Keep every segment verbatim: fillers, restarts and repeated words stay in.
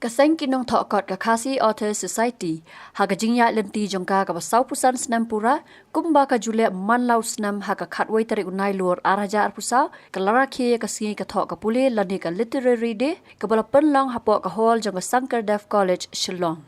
Ka seng ki nongthoh kot ka Khasi Authors Society, ha ka jingïaid lynti jong ka kaba sawphew san snem pura, kumba ka ju leh man la u snem, ha ka khatwei tarik u Nailur ar hajar arphew saw, ka la rakhe ïa ka sngi ka thoh ka pule lane ka Literary Day, kaba la pynlong hapoh ka hall jong ka Sankardev College, Shillong.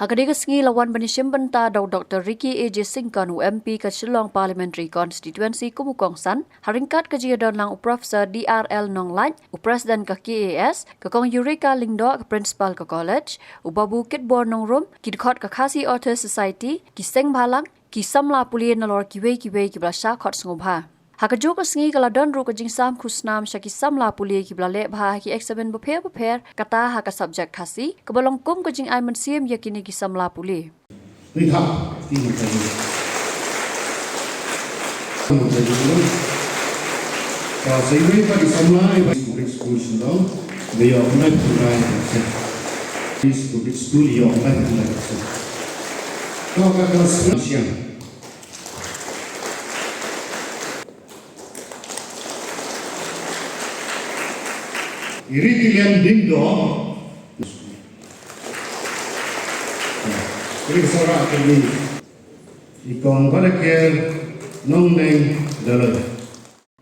Ha kane ka sngi la wan ban ïashim bynta da u Doctor Ricky A J Syngkon, u M P ka Shillong Parliamentary Constituency kum u kongsan, ha ryngkat ka jingïadon lang u Professor D R L Nonglait, u President ka K A S, ka Kong Eureka Lyngdoh, ka Principal ka College, u Babu Kitbor Nongrum, ki dkhot ka Khasi Authors Society, ki seng bhalang, ki samla pule nalor kiwei kiwei kiba la shah khot sngewbha. Ha kajuh ka sngi ka la don ruh ka jingsam khusnam sha ki samla pule kiba la leh bha ha ki eksamin bapher bapher, kata ha ka subject Khasi, kaba long kum ka jingai mynsiem ïa kine ki samla pule. Ni thap, ti ni thap. Ka sa iwei pat i samla, i ba school, school shin dong. Ba ïoh khyndai phew khyndai percent. School, school ïoh khyndai phew khyndai percent. Ka ka ka siang. Iri ki lian ding do. Iri ka sara ka ni. I kong ba da ker nong neng da la.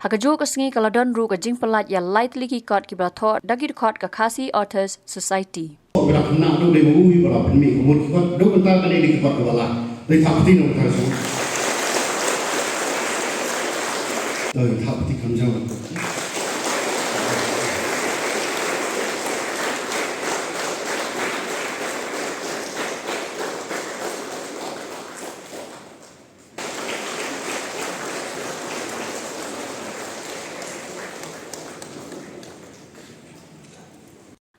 Ha kajuh ka sngi ka la don ruh ka jingpyllait ïa lai tylli ki kot kiba la thoh da ki dkhot ka Khasi Authors Society. Ba la khynnah dei ba u ba la pynmih ka mut ki kot, dei bynta kane dei ki kot ba la. Dei thap ti nong thap shu. Dei thap ti kam jam.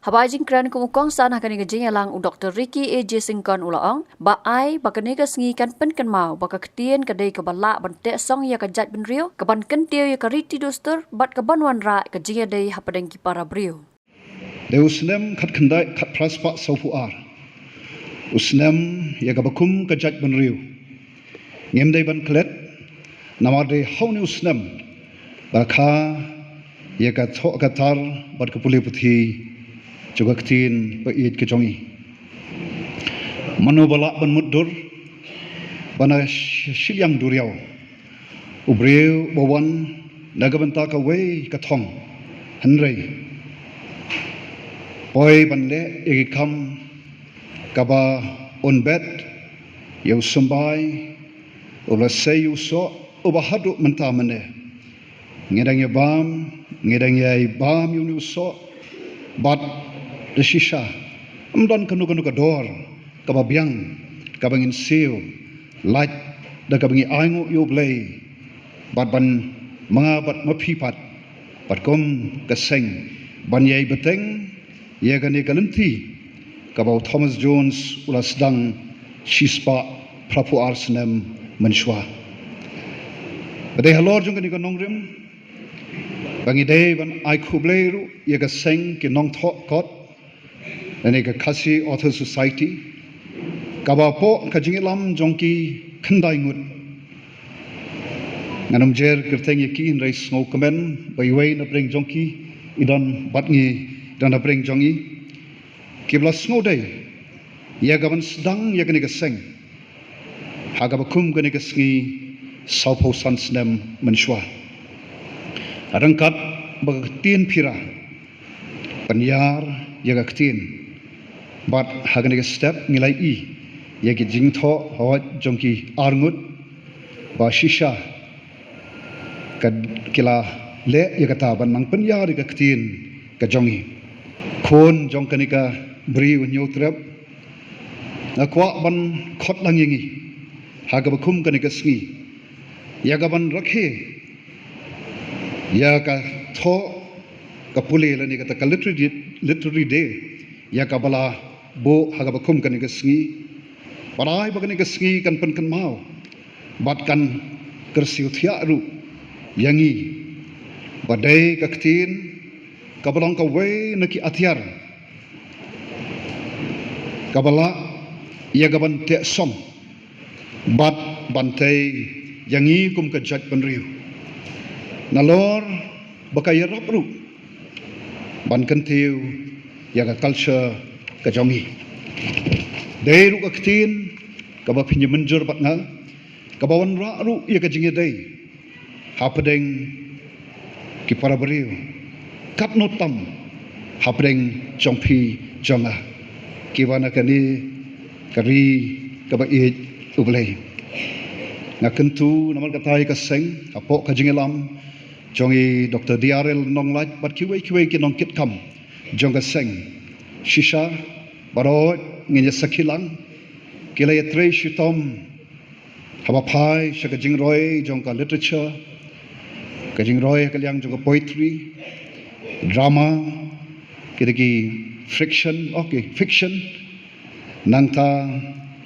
Haba ai jingkren kum u kongsan ha kane ka jingïalang, u Doctor Ricky A J Syngkon u la ong ba ai ba kane ka sngi kan pynkynmaw ba ka ktien ka dei kaba lah ban teh song ïa ka jaitbynriew, ka ban kyntiew ïa ka riti dustur bad ka ban wanrah ka jingïadei hapdeng ki para briew. Dei u snem khatkhyndai khatphra spah sawphew ar, u snem ïa kaba kum ka jaitbynriew. Ngim dei ban klet, namar dei ha une u snem ba kha ïa ka thoh ka tar bad ka pule puthi jong ka ktien ba ïeit ka jong i. Mano ba lah ban mutdur ba na sh-, shiliang duriaw u briew ba wan na ka bynta kawei ka thong, hynrei poi ban leh ïa ki kam kaba un bet ïa u symbai u la sei u soh uba haduh mynta mynne. Ngi dang ïa bam, ngi dang ïa bam ïa une u soh bad da shisha ym don kano kano ka dor kaba biang kaba ngin siew lait da kaba ngi ainguh ïa u Blei bad ban ma nga bad ma phi pat bad kum ka seng ban ïai bteng ïa kane ka lynti kaba u Thomas Jones u la sdang shispah phraphew ar snem mynshuwa. Ba dei halor jong kane ka nongrim ba ngi dei ban ai khublei ruh ïa ka seng ki nongthoh kot lane ka Khasi Author Society kaba hapoh ka jingïalam jong ki khyndai ngut. Ngan ym jer kyrteng ïa ki hynrei sngewkmen ba iwei na pdeng jong ki i don bad ngi, i don na pdeng jong i. Kiba la sngewdei ïa ka ban sdang ïa kane ka seng ha kaba kum kane ka sngi sawphew san snem mynshuwa. Ryngkat ba ka ktien phira ban ïar ïa ka ktien. Bad ha kane ka step ngi la ïohi ïa ki jingthoh hawai jong ki arngut ba shisha ka ki la leh ïa kata ban nang pynïar ïa ka ktien ka jong i. Khun jong kane ka Bri u Hynñiewtrep, nga kwah ban khot lang ïa ngi ha kaba kum kane ka sngi ïa ka ban rakhe ïa ka thoh ka pule lane kata ka literary, literary day ïa kaba la buh ha kaba kum kane ka sngi. Bad ai ba kane ka sngi kan pynkynmaw bad kan kyrsiew thiah ruh ïa ngi ba dei ka ktien kaba long kawei na ki atiar kaba lah ïa ka ban teh song bad ban tei ïa ngi kum ka jaitbynriew. Nalor ba ka ïarap ruh ban kyntiew ïa ka culture ka jong ngi. Dei ruh ka ktien kaba pynjah mynjur bad nga, kaba wanrah ruh ïa ka jingïadei hapdeng ki para briew, katno tam hapdeng jong phi jong nga, kiba na kane ka ri kaba ïeit U Blei. Nga kyntu namar kata ïa ka seng hapoh ka jingïalam jong i Doktor D R L Nonglait bad kiwei kiwei ki nongkitkam jong ka seng. Shisha baroh ngin ïa sakhi lang, ki la ïatrei shitom haba phai sha ka jingroi jong ka literature, ka jingroi ha ka liang jong ka poetry, drama, kita ki friction, okay, fiction, nangta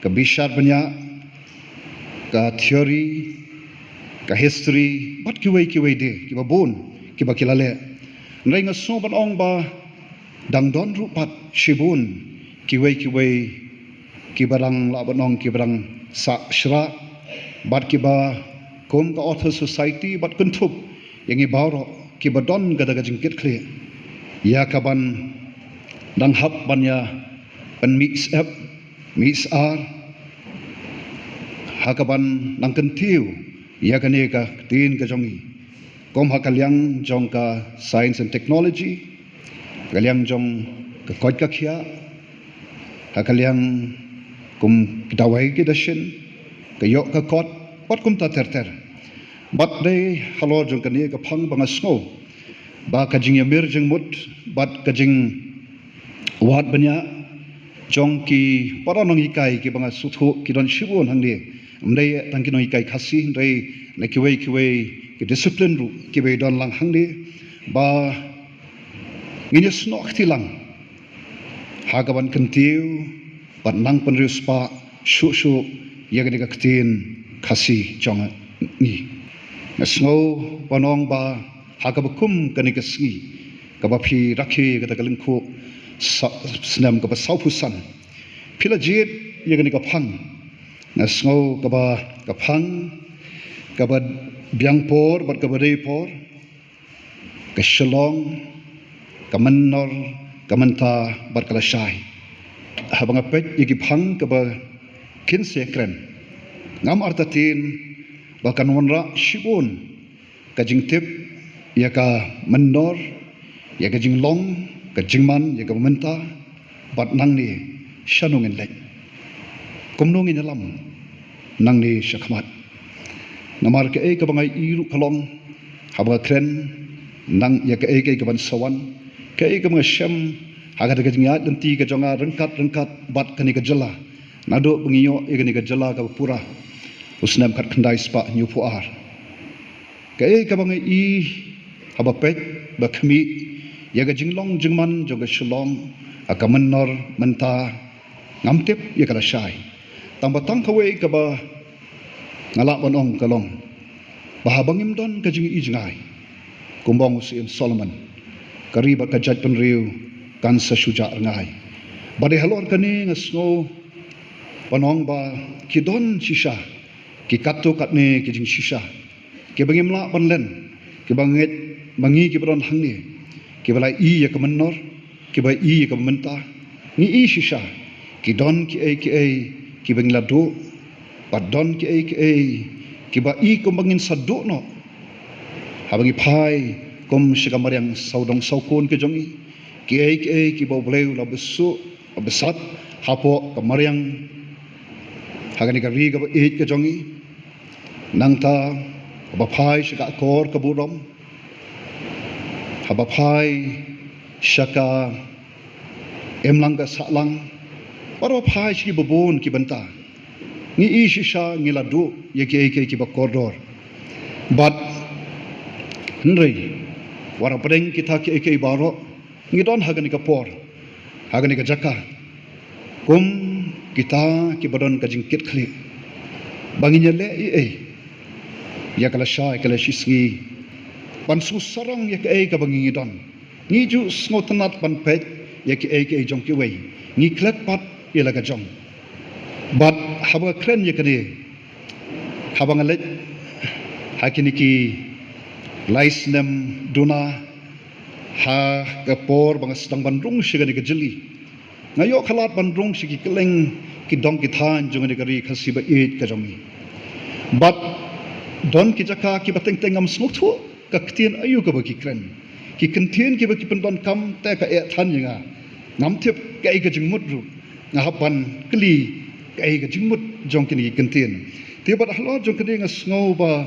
ka bishar bniah, ka theory, ka history, bad kiwei kiwei de kiba bun kiba ki la leh. Hynrei nga sngew ban ong ba dang don ruh pat shibun kiwei kiwei kiba dang lah ban ong kiba dang sah shrah bad kiba kum ka Author Society bad kynthup ïa ngi baroh kiba don kata ka jingkitkhlieh ïa kaban dang hap ban ïa pynmih syep mih sar ha kaban nang kyntiew ïa kane ka ktien ka jong ngi, kum ha ka liang jong ka science and technology, ha ka liang jong ka koit ka khiah, ha ka liang kum ki dawai ki dashin, ka ïoh ka kot, bad kumta ter ter. Bad dei halor jong kane ka phang ba nga sngew ba ka jingïamir jingmut bad ka jingwad bniah jong ki para nonghikai kiba nga sngewthuh ki don shibun hangne, ym dei tang ki nonghikai Khasi hynrei na kiwei kiwei ki discipline ruh kiba don lang hangne, ba ngin ïa snoh kti lang ha kaban kyntiew bad nang pynriewspah shuh shuh ïa kane ka ktien Khasi jong ngi. Nga sngew ban ong ba ha kaba kum kane ka sngi kaba phi rakhe kata ka lyngkhuh sa-, snem kaba sawphew san, phi la jied ïa kane ka phang. Nga sngew kaba ka phang kaba biang por bad kaba dei por, ka Shillong, ka Mynnor, ka Mynta bad ka Lashai. Haba nga peit ïa ki phang kaba kin sa kren, ngam artatien ba kan wanrah shibun ka jingtip ïa ka Mynnor, ïa ka jinglong, ka jingman ïa ka mynta, bad nangne shano ngin leit, kumno ngin ïalam nangne shakhmat. Namar kaei kaba nga ïohi ruh ka long, haba nga kren nang ïa kaei kaei kaban sa wan, kaei kaba nga shem ha kata ka jingïaid lynti ka jong nga ryngkat ryngkat bad kane ka jylla, naduh ba ngi ïoh ïa kane ka jylla kaba pura u snem khatkhyndai spah hynñiewphew ar. Kaei kaba nga ïohi haba peit ba khmih ïa ka jinglong jingman jong ka Shillong, ha ka Mynnor, Mynta, ngam tip ïa ka Lashai. Tang ba tang kawei kaba nga lah ban ong ka long ba haba ngim don ka jingïohi jngai, kumba ong u Syiem Solomon, ka ri bad ka jaitbynriew kan sa shu jah rngai. Bad dei halor kane nga sngew ban ong ba ki don shisha ki katto katne ki jingshisha kiba ngim lah ban len, kiba ngeit ma ngi kiba don hangne, kiba la ïohi ïa ka Mynnor, kiba ïohi ïa ka Mynta, ngi ïohi shisha ki don kiei kiei kiba ngi la duh, bad don kiei kiei kiba i kumba ngin sa duh noh haba ngi phai kum sha ka mariang sawdong sawkun ka jong ngi, kiei kiei kiba U Blei u la bsuh, la bsat hapoh ka mariang ha kane ka ri kaba ïeit ka jong ngi. Nangta haba phai sha ka akor ka burom, haba phai sha ka imlang ka sahlang, bad haba phai sha kiba bun ki bynta, ngi ïohi shisha ngi la duh ïa kiei kiei kiba kordor. Bad hynrei wat hapdeng kita kiei kiei baroh, ngi don ha kane ka por, ha kane ka jaka kum kita kiba don ka jingkitkhlieh ba ngin ïaleh ei ei ïa ka lashai ka lashisngi, ban shu sarong ïa kaei kaba ngi don. Ngi ju sngewtynnat ban peit ïa kiei kiei jong kiwei, ngi klet pat ïa la ka jong. Bad haba kren ïa kane, haba nga leit ha kine ki lai snem duna, ha ka por ba nga sdang ban rung sha kane ka jylli, Nga ïoh khalad ban rung sha ki kylleng ki dong ki thaiñ jong kane ka ri Khasi ba ïeit ka jong ngi. Bad don ki jaka kiba teng teng ngam sngewthuh ka ktien aïu kaba ki kren. Ki kyntien kiba ki pyndonkam te ka eh than ïa nga. Ngam tip kaei ka jingmut ruh. Nga hap ban kylli kaei ka jingmut jong kine ki kyntien. Te bad halor jong kane nga sngew ba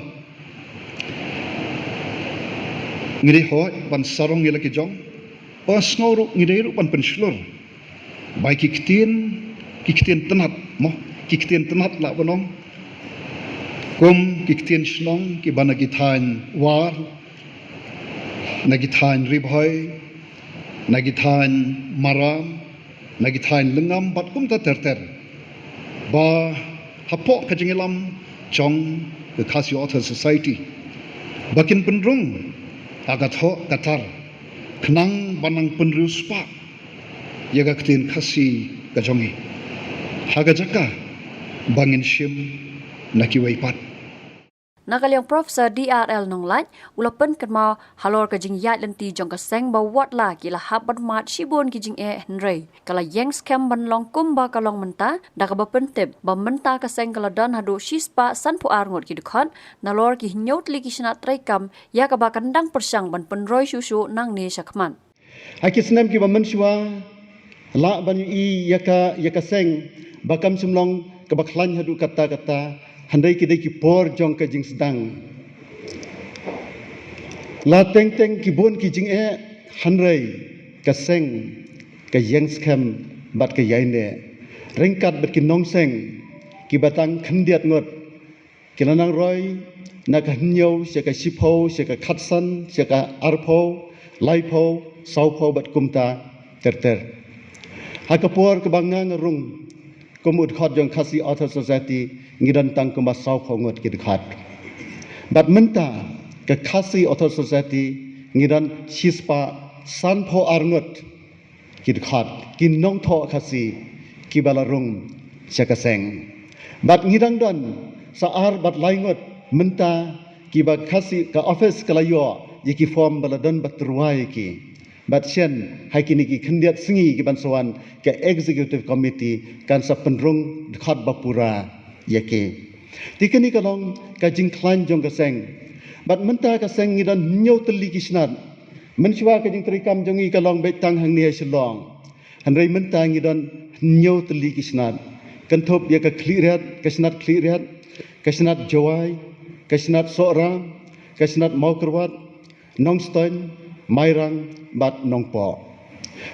ngi dei hooid ban sarong ïa la ki jong. Ba sngew ruh ngi dei ruh ban pynshlur. Bai ki ktien, ki ktien tnat, mo, ki ktien tnat lah ban ong. Kum ki ktien shnong, kiba na ki thaiñ War, na ki thaiñ Ri Bhoi, na ki thaiñ Maram, na ki thaiñ Lyngngam, bad kumta ter ter. Ba hapoh ka jingïalam jong ka Khasi Author Society. Ba kin pynrung, ha ka thoh ka tar. Khnang ban nang pynriewspah. Ïa ka ktien Khasi ka jong ngi. Ha ka jaka, ba ngin shim na kiwei pat. Na ka liang Professor D R L Nonglait, u la pynkynmaw halor ka jingïaid lynti jong ka seng ba wat la ki la hap ban mad shibun ki jingeh hynrei ka la ïeng skhem ban long kumba ka long mynta, da kaba pyntip, ba mynta ka seng ka la don haduh shispah sanphew ar ngut ki dkhot, nalor ki hynñiew tylli ki shnat treikam, ïa kaba kan dang pyrshang ban pynroi shuh shuh nangne shakhmat. Ha ki snem kiba mynshuwa, lah ban ïohi ïa ka, ïa ka seng, ba kam shym long kaba khlaiñ haduh katta katta, hynrei ki dei ki por jong ka jingsdang. La teng teng ki bun ki jingeh, hynrei ka seng, ka ïeng skhem, bad ka ïaineh. Ryngkat bad ki nongseng, kiba tang khyndiat ngut, ki la nang roi, na ka hynñiew, sha ka shiphew, sha ka khatsan, sha ka arphew, laiphew, sawphew bad kumta, ter ter. Ha ka por kaba nga nga rung, kum u dkhot jong Khasi Author Society, ngi don tang kumba sawphew ngut ki dkhot. Bad mynta, ka Khasi Author Society, ngi don shispah sanphew ar ngut ki dkhot, ki nongthoh Khasi, kiba la rung sha ka seng. Bad ngi dang don, sa ar bad lai ngut, mynta, kiba Khasi, ka office ka la ïoh, ïa ki form ba la don ba tyrwa ïa ki. Bad shen, ha kine ki khyndiat sngi kiban sa wan, ka executive committee, kan sa pynrung dkhot ba pura ïa ki. Te kane ka long, ka jingkhlaiñ jong ka seng. Bad mynta ka seng ngi don hynñiew tylli ki shnat. Mynshuwa ka jingtreikam jong ngi ka long beit tang hangne ha Shillong. Hynrei mynta ngi don hynñiew tylli ki shnat. Kynthup ïa ka Khliehriat, ka shnat Khliehriat, ka shnat Jowai, ka shnat Sohra, ka shnat Mawkyrwat, Nongstoiñ, Mairang, bad Nongpoh.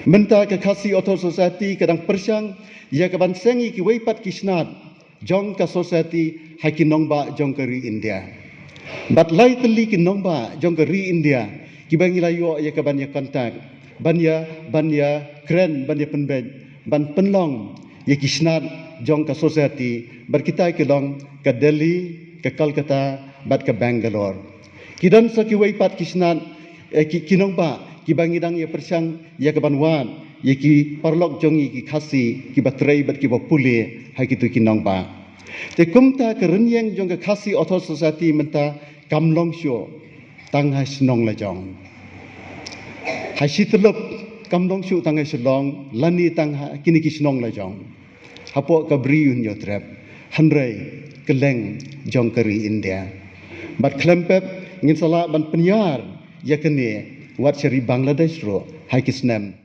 Mynta ka Khasi Author Society ka dang pyrshang, ïa kaban seng ïa kiwei pat ki shnat, jong ka society ha ki nongbah jong ka ri India. Bad lai tylli ki nongbah jong ka ri India, kiba ngi la ïoh ïa kaban ïa contact, ban ïa, ban ïa kren, ban ïa pynbeit, ban pynlong ïa ki shnat jong ka society, bad kita ki long ka Delhi, ka Kolkata, bad ka Bangalore. Ki don sa kiwei pat ki shnat, eh, ki, ki nongbah, kiba ngi dang ïa pyrshang, ïa kaban wad, ïa ki paralok jong ngi ki Khasi, kiba trei bad kiba pule, ha kito ki nongbah. Te kumta ka rynïeng jong ka Khasi Author Society mynta kam long shuh tang ha shnong lajong. Ha shi tyllup kam long shuh tang ha Shillong, lane tang ha kine ki shnong lajong. Hapoh ka Bri u Hynñiewtrep, hynrei kylleng jong ka ri India. Bad khlem pep ngin sa lah ban pynïar ïa kane wat sha ri Bangladesh ruh ha ki snem.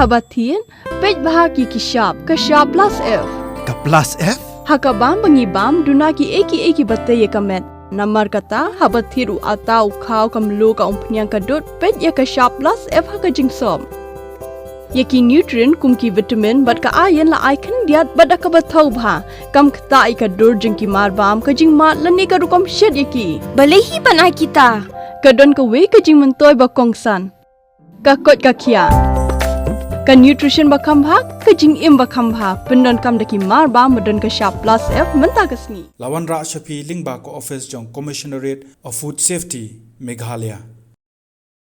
Haba thied, peit bha ki ki shap, ka shap plus F. Ka plus F? Ha ka bam ba ngi bam, duna ki ei ki ei ki ba tei ïa ka met. Namar kata, haba thied u ata, u khaw, ka mluh, ka umphniang, ka dud, peit ïa ka shap plus F ha ka jingsop. Ïa ki nutrient kum ki vitamin bad ka iron la ai khyndiat bad da kaba thaw bha. Kam ktah ïa ka dur jong ki mar bam, ka jingmad lane ka rukom shet ïa ki. Balei hi ban ai kita? Ka don kawei ka jingmyntoi ba kongsan. Ka koit ka khiah. Ka nutrition ba kham bha, ka jingim ba kham bha. Pyndonkam da ki mar bam ba don ka shap plus F mynta ka sngi. La wanrah sha phi lyngba ka office jong Commissionerate of Food Safety, Meghalaya.